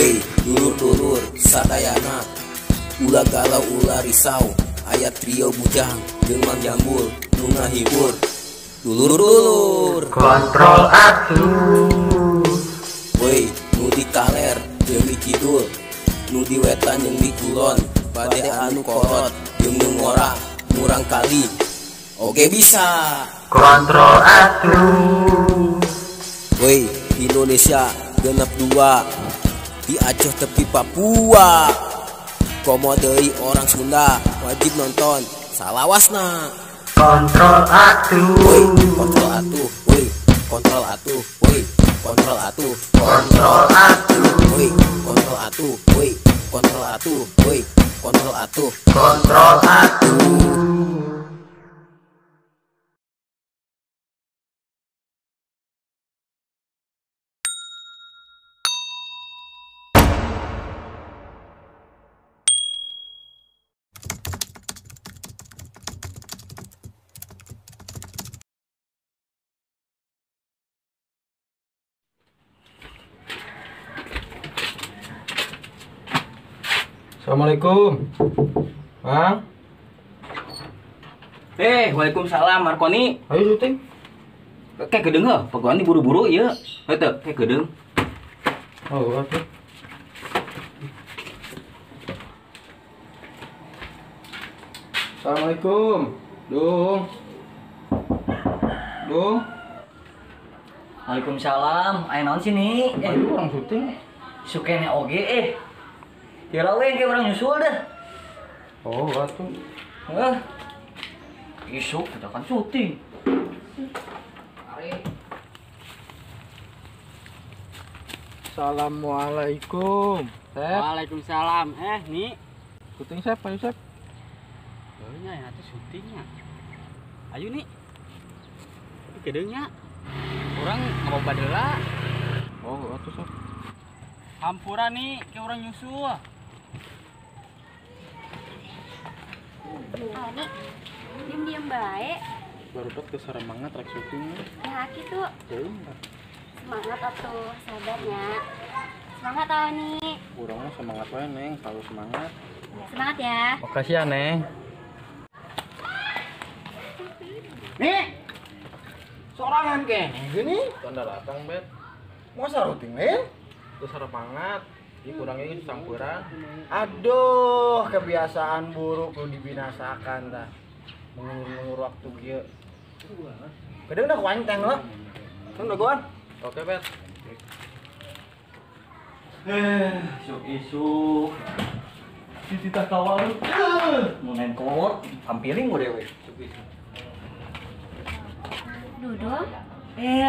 Woi, dulur-dulur sadayana, ulah galau ulah risau, aya trio bujang jeung Mang Jambul nu ngahibur. Dulur-dulur kontrol atuh. Woi, nu di kaler jeung di kidul, nu di wetan jeung di kulon, bade anu kolot jeung nu ngora murang kali. Oke bisa kontrol atuh. Woi, Indonesia genep dua, di Aceh tepi Papua. Komo deui orang Sunda wajib nonton salawasna. Kontrol atuh. Woi, kontrol atuh. Woi, kontrol atuh. Woi, kontrol atuh. Kontrol atuh. Woi, kontrol atuh. Woi, kontrol atuh. Woi, kontrol atuh. Kontrol atuh. Assalamualaikum, Bang. Waalaikumsalam, Markoni. Ayo syuting. Kayak gedeng heuh, pegoan diburu-buru ieu. Heuh teu, kayak gedeng. Oh, atuh. Assalamualaikum. Dung. Dung. Waalaikumsalam. Aya naon sih nih? Ayo orang syuting. Sukene oge Ya lah kayak orang nyusul dah. Oh, atuh. Isuk kita kan syuting. Assalamualaikum. Sep. Waalaikumsalam. Nih. Syuting Sep, ayo Sep. Nya ya atuh syutingnya. Ayo nih. Tapi gedeungnya. Orang ngabawa badela. Oh, atuh Sep. Hampura nih, kayak orang nyusul. Ani, diem-diem baik. Baru dok tuh serem banget rek syuting. Ya gitu. Semangat atuh, sabarnya. Semangat Ani. Urangnya semangat wae, Neng, selalu semangat. Semangat ya. Makasih ya, Neng. Nih. Sorangan kene gini. Tanda datang, Bet. Masa rutin, Neng? Tuh serem banget. Ini kurangnya ini campuran. Aduh, kebiasaan buruk lu dibinasakan dah. Mengulur-ngulur waktu kieu. Kadang udah kuanteng lo. Kan udah goan. Oke, Bet. Isuk-isuk. Dititah kawal. Mau main kolot, tampiling gue dewe. Isuk-isuk. Duduk.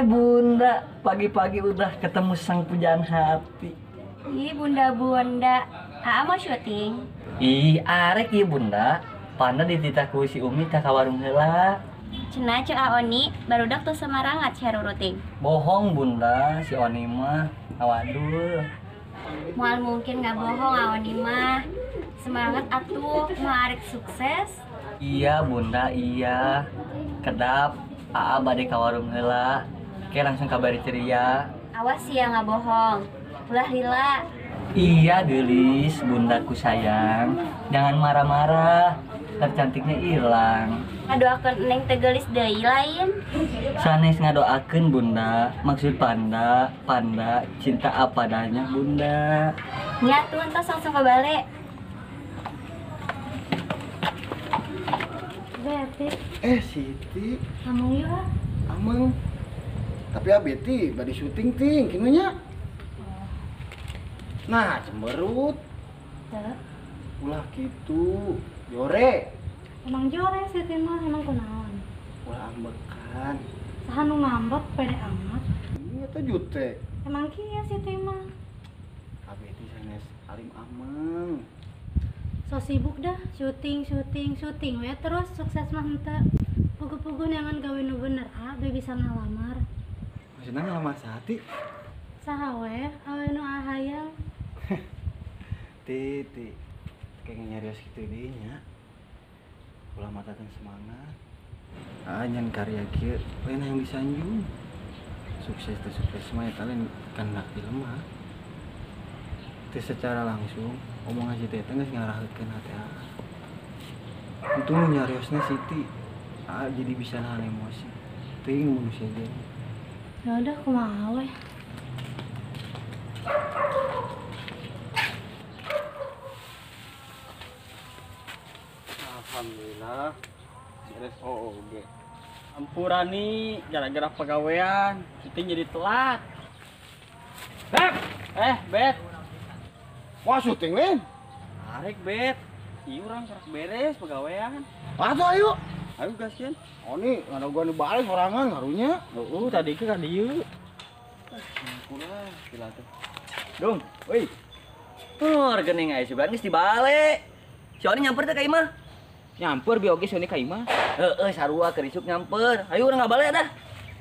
Bunda, pagi-pagi udah ketemu sang pujaan hati. Ih, bunda-bunda, Aa mau syuting. Ih, arek ieu bunda. Panda dititah ku si Umi tah ka warung heula. Cenah ceu Aoni, barudak teu semarangat haruruting. Bohong bunda, si Oni mah ngawadul. Moal mungkin nggak bohong Aoni mah. Semangat atuh, mau arek sukses. Iya bunda, iya. Kedap, Aa bade ka warung heula. Ke langsung kabari ceria. Awas ya nggak bohong. Ulah lila. Iya gelis, bundaku sayang. Jangan marah-marah, tercantiknya hilang. Ngadoakeun neng teh geulis deui lain. Sanes ngadoakeun bunda, maksud panda, panda cinta apa adanya bunda. Nya tuh entos langsung ke balik. Beti. Siti. Ameng yuk. Ameng. Tapi abeti bade syuting ting kieu nya. Nah, cemberut. Teu. Ulah kitu, jore. Emang jore Siti mah, emang kunaon? Ulah ambekan. Saha nu ngambek pede amat. Ieu teh jute. Emang kieu Siti mah. Abeti sanes alim ameng. So sibuk dah, syuting, syuting, syuting we terus sukses mah henteu. Puguh-puguh neangan gawe nu bener ah, be bisa ngalamar. Maksudna ngalamar saha ti? Saha we, awe nu ahayang. Titi, kayak nyarios kitu deui nya. Ulah mata teh semangat. Ah, nyan karya kieu lain yang disanjung. Sukses teh sukses mah eta lain kana film mah. Teu secara langsung omongan Siti eta geus ngarahkeun hati Aa. Untung nu nyariosna Siti. Aa jadi bisa nahan emosi. Teuing manusia ge. Ya udah kumaha we. Alhamdulillah beres OOG. Ampura nih gara-gara pegawaian syuting jadi telat. Bet, Bet. Wah syuting lain. Arek Bet. Iya orang kerak beres pegawaian. Atuh ayo. Ayo gaskeun. Oh nih, ada gua nih balik sorangan ngarunya. Heeh, tadi ke kan dieu. Ampura, gila tuh. Dung, woi. Tur geuning aya sugan geus dibalik. Si Oni nyamper teh ka imah. Nyamper bi oge si Oni ka imah. Heeh, sarua keur isuk nyamper. Ayo urang ngabalik dah.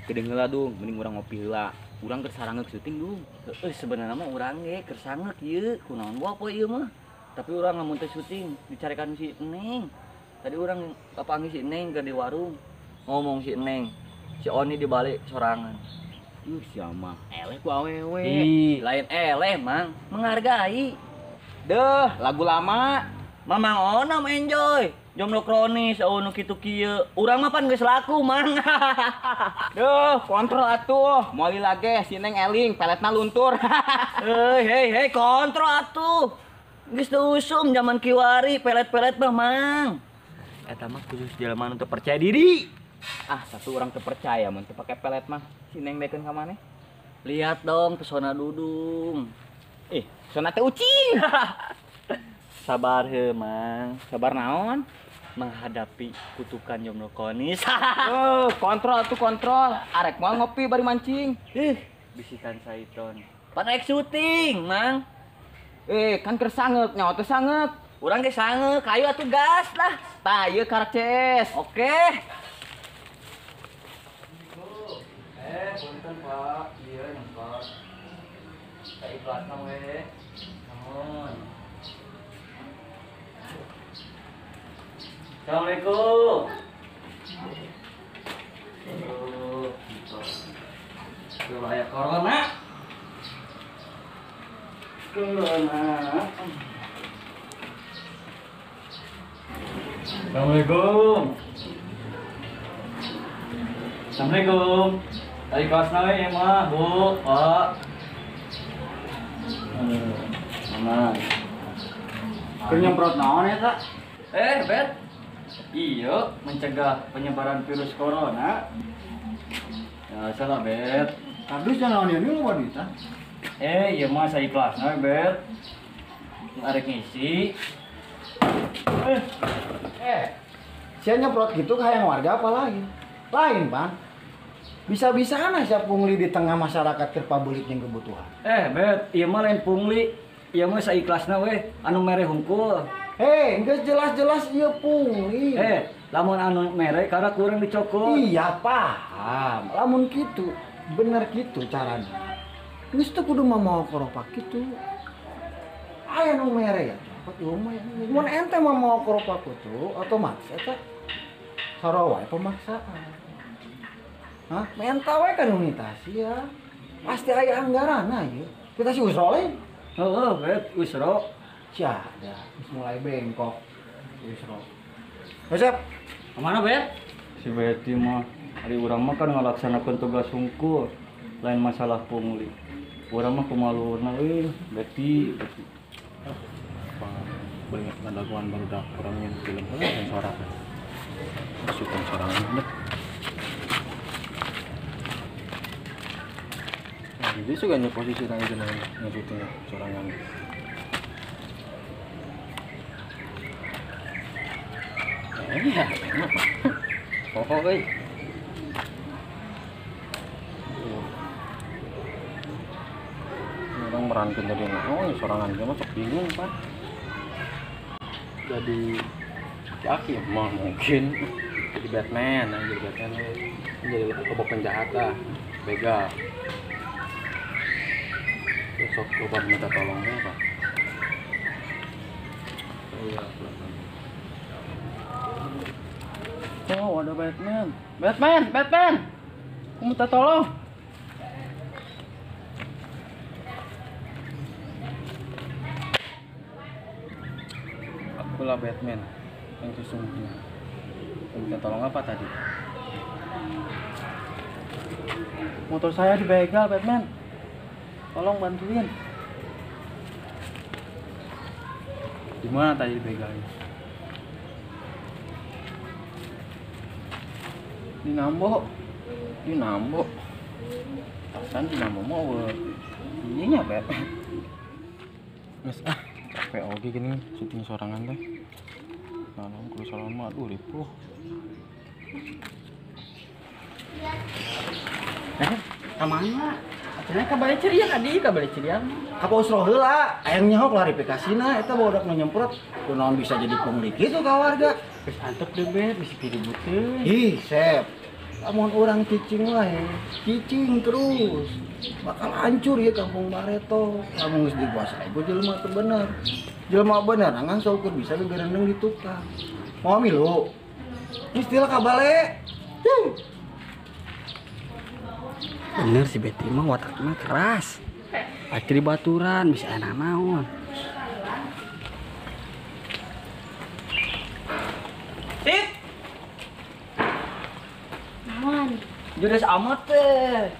Kedeung heula Dung, mending urang ngopi heula. Urang keur sarangeuk syuting Dung. Heeh, sebenarnya mah urang ge keur sangeuk ieu. Kunaon wae poe ieu mah. Tapi urang lamun teu syuting dicarekan si Neng. Tadi urang kapanggih si Neng keur di warung. Ngomong si Neng, si Oni dibalik sorangan. Sia mah eleh ku awewe. Ih, lain eleh Mang, menghargai. Deh, lagu lama. Mamang Onam enjoy. Jomblo kronis, oh nu kitu kieu. Urang mah pan geus laku, Mang. Duh, kontrol atuh. Moal lage si Neng eling, peletna luntur. Hei, hei, hei, kontrol atuh. Geus teu usum zaman kiwari, pelet-pelet mah, Mang. Eta mah khusus jelema nu teu percaya diri. Ah, satu orang teu percaya mun teu pake pelet mah. Si Neng bekeun ka maneh. Lihat dong pesona Dudung. Pesona teh ucing. Sabar heuh, Mang. Sabar naon? Menghadapi kutukan jomblo kronis. Oh, kontrol tuh kontrol. Arek moal ngopi bari mancing. Bisikan saiton. Pan rek syuting, Mang. Kan keur sangeuk, nyawa teh sangeuk. Urang ge sangeuk, ayo atuh gas lah. Tah, ieu karak CS. Oke. Punten Pak, ieu nyemprot. Saikhlasna we. Nuhun. Assalamualaikum. Aduh, gitu. Aya corona. Corona. Assalamualaikum. Assalamualaikum. Tadi kelasna we ieu mah, Bu, Pak. Aduh, aman. Keur nyemprot naon eta? Bet. Iya, mencegah penyebaran virus corona. Ya, salah, Bet. Kardus jangan naon ieu loba duit ah. Ieu mah saikhlasna we, Bet. Arek ngisi. Sia nyemprot gitu hayang warga apa lain? Lain, Pan. Bisa-bisana sia pungli di tengah masyarakat keur pabelit jeung kebutuhan. Bet, ieu mah lain pungli. Ieu mah saikhlasna we, anu mere hungkul. Geus jelas-jelas ieu pungli. Lamun anu mere karena kurang dicokot. Iya, paham. Lamun kitu, bener kitu carana. Geus teu kudu mamawa koropak kitu. Aya nu mere ya, copot ieu mah. Mun ente mamawa koropak kitu, otomatis eta sarua wae pemaksaan. Hah? Menta we kan unitasi ya. Pasti aya anggaranna ieu. Kita si usro lain. Heeh, Bet, usro. Cia, dah mulai bengkok. Usro. Yosep, kemana, Bet? Si Betty mah ari urang mah kan ngalaksanakeun tugas hungkul, lain masalah pungli. Urang mah kumaluhurna euy, Betty, Betty. Boleh ngadaguan barudak urang nyen film heula dan sorangan. Syuting sorangan bener. Jadi suka nya posisi nang jenengan syuting sorangan. Iya, kenapa? Pokok euy. Orang merankeun jadi naon sorangan ge mah sok bingung, Pak. Jadi aki mah mungkin jadi Batman, nah, jadi Batman jadi loba penjahat lah, begal. Sok coba minta tolongnya, Pak. Iya, oh, ada Batman. Batman, Batman. Aku minta tolong. Itulah Batman yang sesungguhnya. Minta tolong apa tadi? Motor saya dibegal, Batman. Tolong bantuin. Di mana tadi dibegalnya? Di Nambo. Di Nambo. Tasan di Nambo mau. Iya nya, Batman. Mas ah, capek oge gini syuting sorangan teh. Nah, kudu sorangan mah aduh ripuh. Ka mana? Cenah ka bale cerian adi, ka bale cerian. Ka Usroh heula, aya nyaho klarifikasina eta barudak nu nyemprot kunaon bisa jadi pungli kitu ka warga. Geus antep deh, Bet, bisi diributeun. Ih, Sep. Lamun urang cicing wae, cicing terus bakal hancur ya kampung Bareto. Lamun geus dikuasai ku jelema teu bener. Jelema bener ngan saukur bisa gegerendeng di tukang. Mau milu? Istilah ka bale. Bener si Betty mah watakna keras. Pasti baturan bisa enak naon. Tit. Naon? Judes amat teh.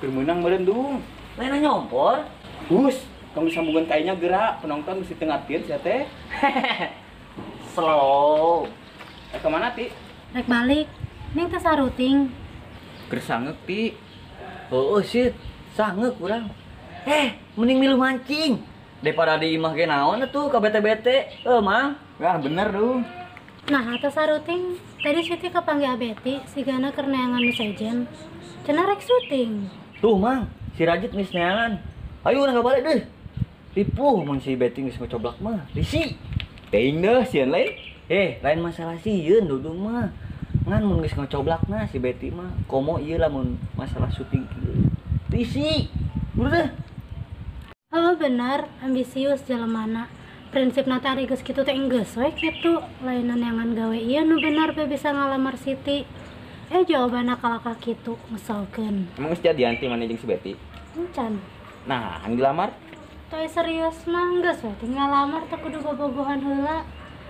Keur meunang meureun dung. Lain nyompor. Hus, tong disambungan kayaknya gerak, penonton mesti teu ngartieun sia teh. Slow. Ka mana, Ti? Rek balik. Ning teh saruting. Keur sangeuk, Ti. Oh, shit, sangeuk urang. Mending milu mancing daripada di imah ge naon atuh ka bete-bete. Mang. Wah, bener dong. Nah, atas saruting tadi Siti kapanggih Abeti sigana keur neangan nu sejen. Cenah rek syuting. Tuh, Mang, si Rajit geus neangan. Ayo urang ka balik deh. Ripuh mun si Beti geus ngocoblak mah. Risi. Teuing deuh sieun lain. Lain masalah sieun dudung mah. Ngan mun geus ngocoblakna si Beti mah komo ieu lamun masalah syuting kieu. Risi. Buru deh. Oh bener, ambisius jelemana. Prinsipna teh ari geus kitu teh enggeus we kitu. Lainan neangan gawe ieu nu bener be bisa ngalamar Siti. Jawabanna kalakah kitu ngeselkeun. Emang geus jadian ti maneh jeung si Beti? Encan. Nah, anu dilamar? Toy serius mah geus we teh ngalamar teh kudu bobogohan heula.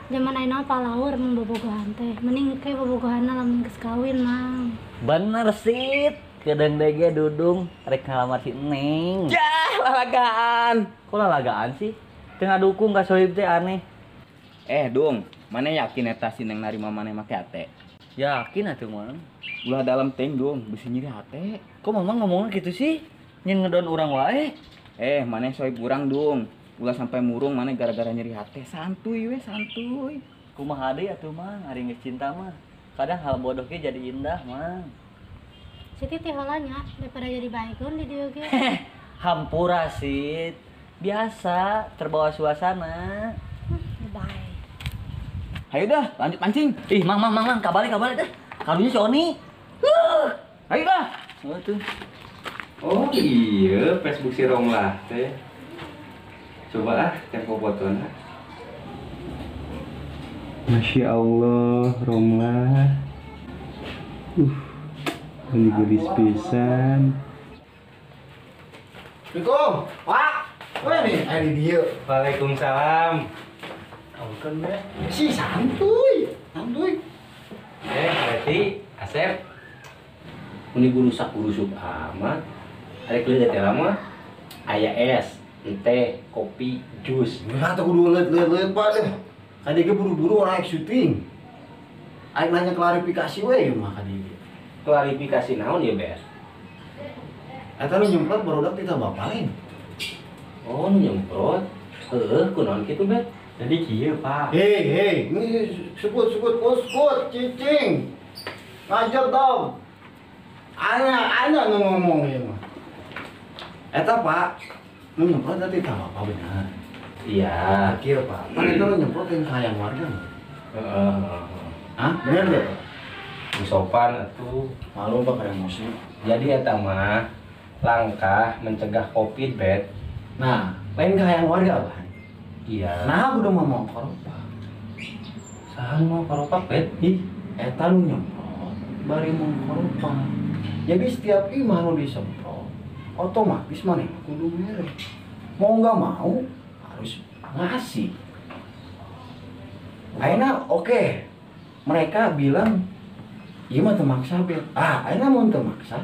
Zaman ayeuna palaur mun bobogohan teh. Mending ke bobogohanna lamun geus kawin, Mang. Bener Sit. Kedeung dege dudung rek ngalamar si Neng. Yah, lalagaan. Kok lalagaan sih? Teu ngadukung ka Sohib teh aneh. Dung, maneh yakin eta si Neng narima maneh make hate? Yakin atuh, Mang. Ulah dalam teuing, Dung, bisi nyeri hate. Kok Mamang ngomongna kitu sih? Nyen ngedon urang wae. Maneh Sohib urang, Dung. Ulah sampai murung maneh gara-gara nyeri hate. Santuy we, santuy. Kumaha deui atuh, Mang, ari geus cinta mah. Kadang hal bodoh ge jadi indah, Mang. Siti teh heula nya daripada jadi baikun di dieu ge. Hampura, Sit. Biasa terbawa suasana. Bye. Hayu dah, lanjut mancing. Ih, Mang, Mang, Mang, Mang, kabalik, kabalik deh. Karunya si Oni. Hayu dah. Oh, tuh. Oh iya, Facebook si Romlah teh. Coba ah, tempo fotona. Masya Allah, Romlah. Ini gelis pisan. Assalamualaikum, Pak. Wah nih, ada di dieu. Waalaikumsalam. Ampun, Be. Si santuy, santuy. Berarti Asep. Ini gurusak-gurusuk amat. Ada kelihatan teh lama. Aya es, teh, kopi, jus. Nah, tuh kudu lihat-lihat Pak deh. Kadi ge buru-buru orang syuting. Aing nanya klarifikasi we mah kadi. Klarifikasi naon ya, Ber? Eta nu nyemprot barudak ti bapak lain. Oh, nu nyemprot? Heueuh, kunaon kitu, Ber? Jadi kieu, Pak. Hei, hei, sebut sebut uskut cicing. Ngajar dong. Anya nu ngomong ieu mah. Eta, Pak, nu nyemprot tadi tah bapak bener. Iya. Kieu, Pak. Kan itu nu nyemprot yang hayang warga. Heeh. Hah? Bener deh. Sopan atuh. Malu Pak emosi. Jadi eta mah langkah mencegah Covid, Bet. Nah, lain kahayang warga, Pak. Iya. Nah, aku udah mau koropak. Saha nu mau koropak, Bet? Ih, eta nu nyemprot bari mau koropak. Jadi setiap imah nu disemprot, otomatis maneh kudu mere. Mau nggak mau harus ngasih. Ayeuna oke. Mereka bilang ieu mah teu maksa bet. Ah, ayeuna mun teu maksa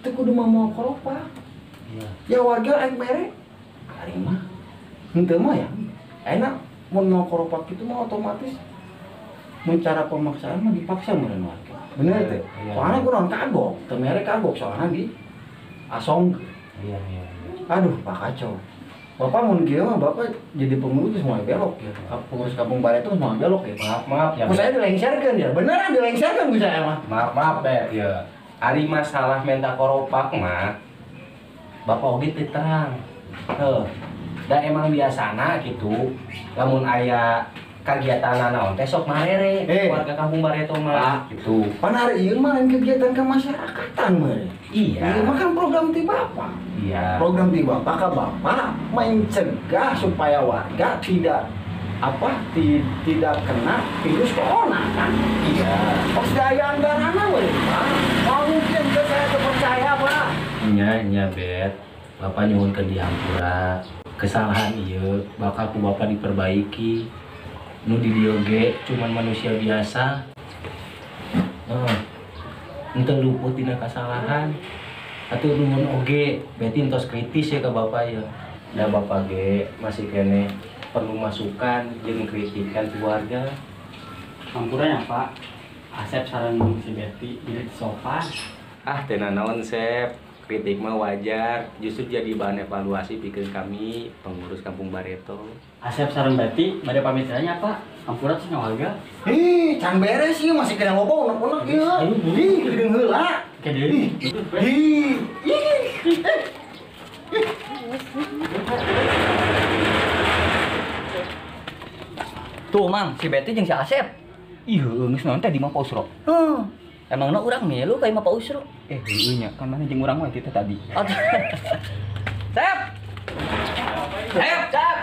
teu kudu mawa koropak. Iya. Ya warga aing mere tarima. Henteu mah ya. Ayeuna mun mawa koropak kitu mah otomatis mun cara pemaksaan mah dipaksa meureun warga. Bener teh? Soalnya kurang kagok, teu mere kagok soalnya di asong. Iya. Aduh, Pak kacau. Bapak mun kieu mah bapak jadi pengurus semua belok ya. Pengurus kampung Bareto semua belok ya. Maaf ya. Ku saya dilengserkeun ya. Beneran dilengserkeun ku saya mah. Maaf Bet ya. Ari masalah minta koropak mah bapak oge teu terang. Heuh. Da emang biasana gitu. Lamun aya kagiatan naon teh sok marere warga kampung Bareto mah gitu. Pan hari ieu mah lain kegiatan kemasyarakatan meureun. Iya. Ieu mah kan program ti bapak. Iya. Program ti bapak ka bapak mencegah supaya warga tidak tidak kena virus corona kan. Iya. Pas daya anggaranna we, Pak. Mau mungkin ke saya terpercaya, Pak. Nya Bet. Bapak nyuhunkeun dihampura. Kesalahan ieu bakal ku bapak diperbaiki. Nu di dieu ge cuman manusia biasa. Henteu luput dina kasalahan. Atuh nuhun oge, berarti entos kritis ya ke bapak ya. Da bapak ge masih kene perlu masukan jeung kritikan ti warga. Hampura nya Pak. Asep sareng si Betty jadi sopan. Ah teu nanaon Sep, kritik mah wajar, justru jadi bahan evaluasi pikeun kami pengurus Kampung Bareto. Asep sareng Betty bade pamit nya Pak. Hampura cenah warga. Ih, can beres ieu masih kena loba unek-unek ieu. Ih, geudeung heula. Ih. Ih. Tuh Mang, si Betty jeung si Asep. Ih, geus naon teh di mah Pak Usro. Heuh. Emangna urang milu ka imah Pak Usro? Heueuh nya, kan mana jeung urang we teh tadi. Sep. Sep, Sep.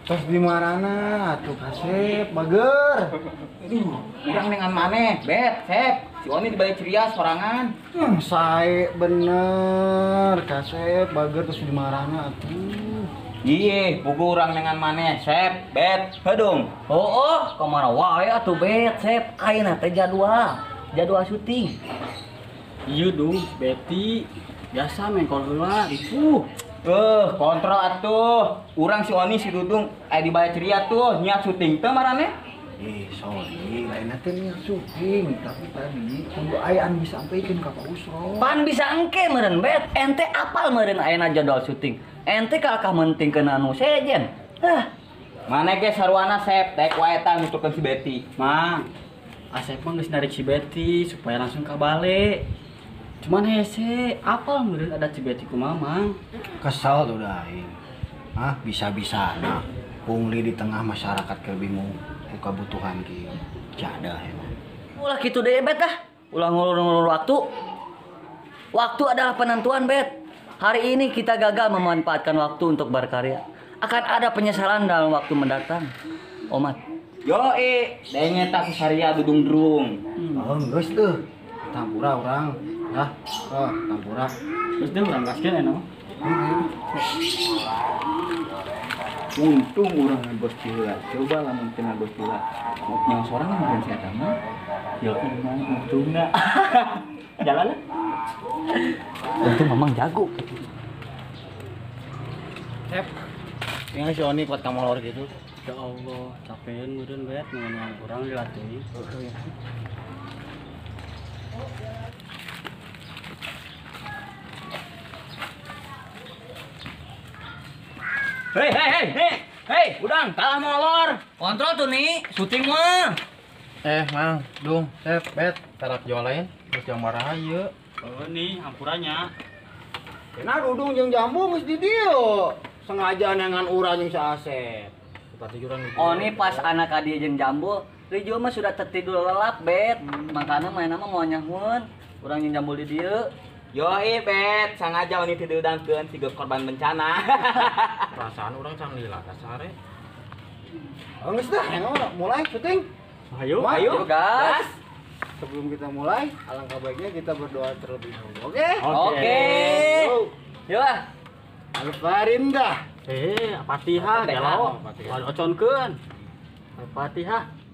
Tos di marana atuh kasep bager. Aduh, urang nengan maneh, Bet, Sep. Si Oni di balik ceria sorangan. Sae bener, kasep bager tos di marana atuh. Iya, pugu urang nengan maneh, Sep, Bet, hedung. Oh, kamana wae atuh Bet, Sep. Ayeuna teh jadwal syuting. Iya dong, Betty. Biasa mengkol heula, ripuh. Kontrol atuh. Urang si Oni si Dudung aya di balik ceria tuh, niat syuting teh marane. Sorry, lainna teh niat syuting, tapi tadi kudu aya anu disampaikan ka Pak Usro. Pan bisa engke meureun Bet, ente apal meureun ayeuna jadwal syuting. Ente kalakah mentingkeun anu sejen. Hah. Maneh ge sarwana Sep, tek wae tah nuturkeun si Betty. Mang, Asep mah geus narik si Betty supaya langsung ka bale. Cuman hese, apal meureun ada si Betty kumaha, Mang. Kesel tuh dah aing. Hah, bisa-bisana pungli di tengah masyarakat keur bingung ku kabutuhan kieu. Jadah emang. Ulah kitu deui Bet ah. Ulah ngulur-ngulur waktu. Waktu adalah penentuan, Bet. Hari ini kita gagal memanfaatkan waktu untuk berkarya. Akan ada penyesalan dalam waktu mendatang. Omat. Yoi, denge tak saria dudung derung. Oh, geus teuh. Tampura urang. Hah, oh, tampura. Geus deh urang gaskeun enak mah. Untung urang ngagos heula. Coba lamun teu ngagos heula. Mau nyawa sorangan meureun si eta mah. Ya emang untungna. Jalan lah. Untung mamang jago. Sep. Tinggal si Oni kuat kamolor gitu. Ya Allah, capean meureun Bet ngan urang dilatih. Hei, hei, hei, hei, hei, udang, kalah molor. Kontrol tuh nih, syuting mah. Mang, Dung, Sep, Bet, tarak jual lain, terus yang marah ieu. Oh nih, hampuranya. Kena Dudung jeung Jambu geus di dieu. Sengaja nengan urang jeung si Asep. Oh nih pas anak adi jeung Jambu, Rijo mah sudah tertidur lelap, Bet. Makanya main nama mau nyahun. Urang jeung Jambu di dieu. Yoi, Bet, sengaja oni tidur dangkeun siga korban bencana. Perasaan urang can lila kasare. Oh, geus dah, yang mulai syuting. Ayo, ayo, gas. Sebelum kita mulai, alangkah baiknya kita berdoa terlebih dahulu. Oke? Oke. Yuk ah. Al-Farindah. Fatihah, gelo. Oconkeun. Al-Fatihah.